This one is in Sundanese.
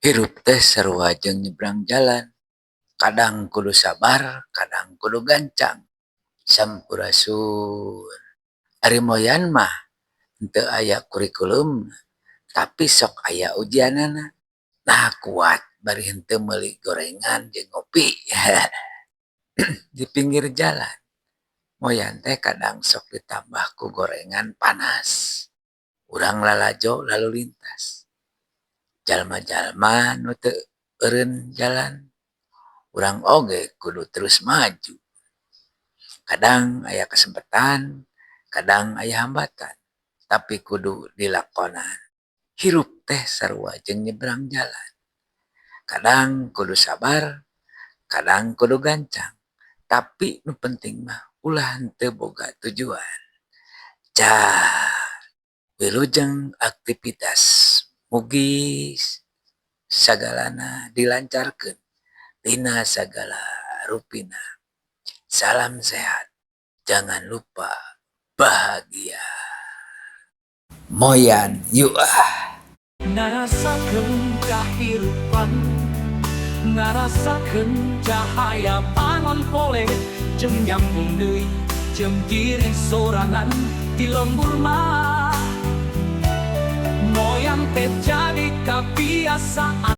Hirup teh sarua jeung nyebrang jalan. Kadang kudu sabar, kadang kudu gancang. Sampurasun. Ari moyan mah henteu aya kurikulumna, tapi sok aya ujianana. Nah, kuat bari henteu meuli gorengan jeung ngopi di pinggir jalan. Moyan teh kadang sok ditambah ku gorengan panas. Urang lalajo lalu lintas. Jalma-jalma nu teu eureun jalan, urang oge kudu terus maju. Kadang aya kasempetan, kadang aya hambatan, tapi kudu dilakonan. Hirup teh sarua jeung nyebrang jalan. Kadang kudu sabar, kadang kudu gancang, tapi nu penting mah ulah henteu boga tujuan. Cah, wilujeng aktivitas, mugi sagalana dilancarkeun dina sagala rupina. Salam sehat, jangan lupa bahagia. Moyan yuk ah. Ngarasakeun kahirupan, ngarasakeun cahaya panon poe, jeung nyambung deui jeung diri sorangan di lembur mah. Moyan teh jadi kebiasaan.